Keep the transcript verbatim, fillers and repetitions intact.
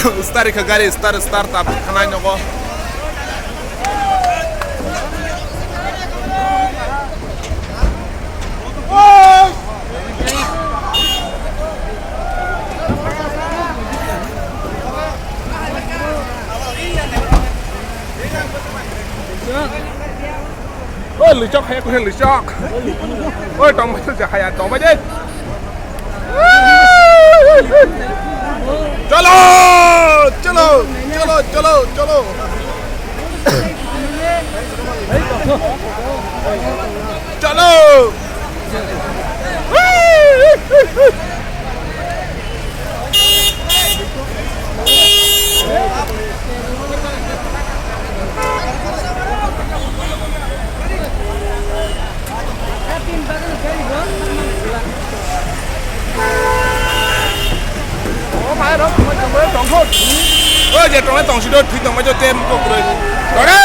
Start kha gari, start, start tab khanai nogo. Oi, luchok haya khe luchok. Oi, tongbai tu jahaya, tongbai de. Chalo, chalo, chalo, chalo, chalo. Chalo. O je tongnai tongsi do, thwi tongbai do, tem kok kwrwi. Tore